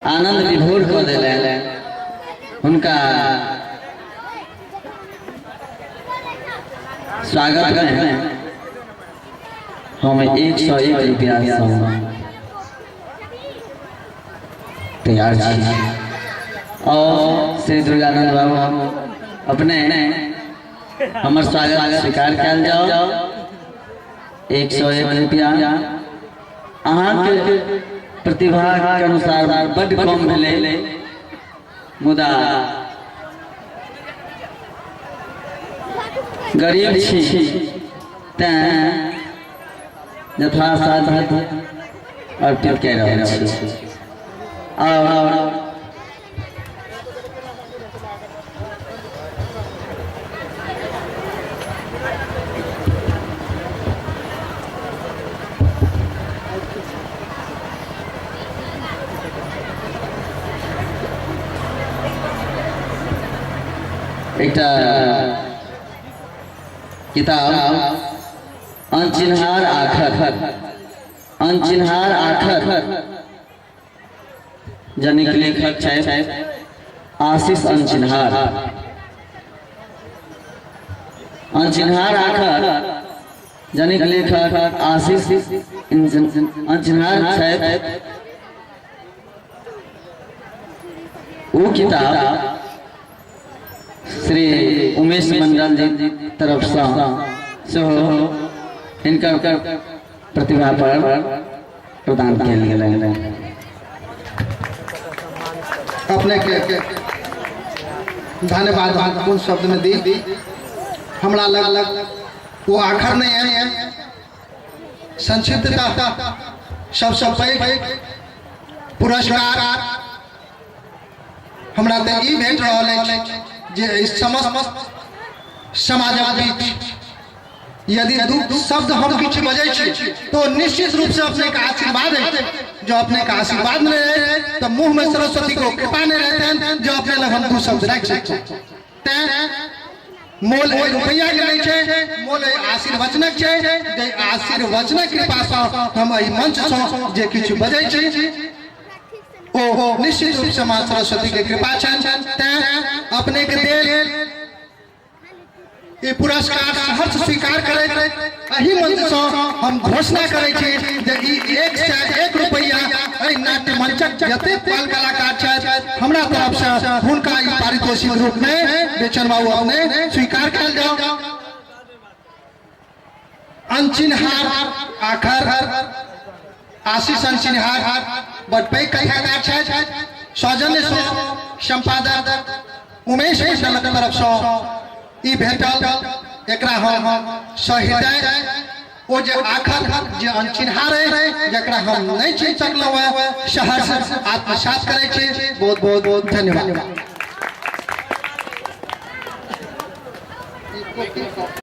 आनंद विभोर कऽ देलनि हुनका स्वागत में हम 101 रुपया से तैयार छी। और श्री दुर्गानंद बाबू अपने हमर स्वागत स्वीकार कयल जाओ। 101 रुपया अहाँके प्रतिभा के अनुसार बड्ड कम भेलै, मुदा गरीब छी तैं यथासाध्य अर्पित कए रहल छी। और एकटा किताब अनचिन्हार आखर, अनचिन्हार आखर जनिक लेखक छथि आशीष अनचिन्हार। अनचिन्हार आखर जनिक लेखक आशीष अनचिन्हार छथि, ओ किताब श्री उमेश मंडल जी तरफसँ सेहो हिनकर प्रतिभा पर प्रदान कयल गेलनि। अपने के धन्यवाद हम कोन शब्द में दी, हमरा लग वो आखर नहीं है। संक्षिप्तता सबसे पैघ पुरस्कार हमरा तऽ ई भेट रहल अछि जे एहि समस्त समाजक बीच यदि दू शब्द हम किछु बजै छी तो निश्चित रूप से अपने का आशीर्वाद है। जो अपने का आशीर्वाद नहीं रहे तो मुंह में सरस्वती को कृपा नहीं रहते हैं जो अपने लग हम दू शब्द रख सकते। तें मोल एहि रुपैआ के नहीं छै, मोल एहि आशीर्वचनक छै। जे आशीर्वचनक कृपा से हम एहि मंच से जे किछु बजै छी ओ निश्चित रूप से माँ सरस्वती के कृपा छनि। तें अपने के देल ई पुरस्कार सहर्ष स्वीकार करैत एहि मंच से हम घोषणा करै छी जे ई 101 रुपैआ एहि नाट्य मंचक जतेक बाल कलाकार छथि हमरा तरफ से हुनका ई पारितोषिक रूप में बेचन बाबू अपने स्वीकार कयल जाओ। अनचिन्हार आखर आशीष अनचिन्हार बड पैघ कथाकार छथि। सौजन्य सँ संपादक उमेश मंडलक तरफ सँ ई भेटल, एकरा हम सहृदय ओ जे आखर जे अनचिन्हार है जकरा हम नहीं चिन्ह सकलहुँ है सहर्ष आत्मसात करै छी। बहुत बहुत बहुत धन्यवाद।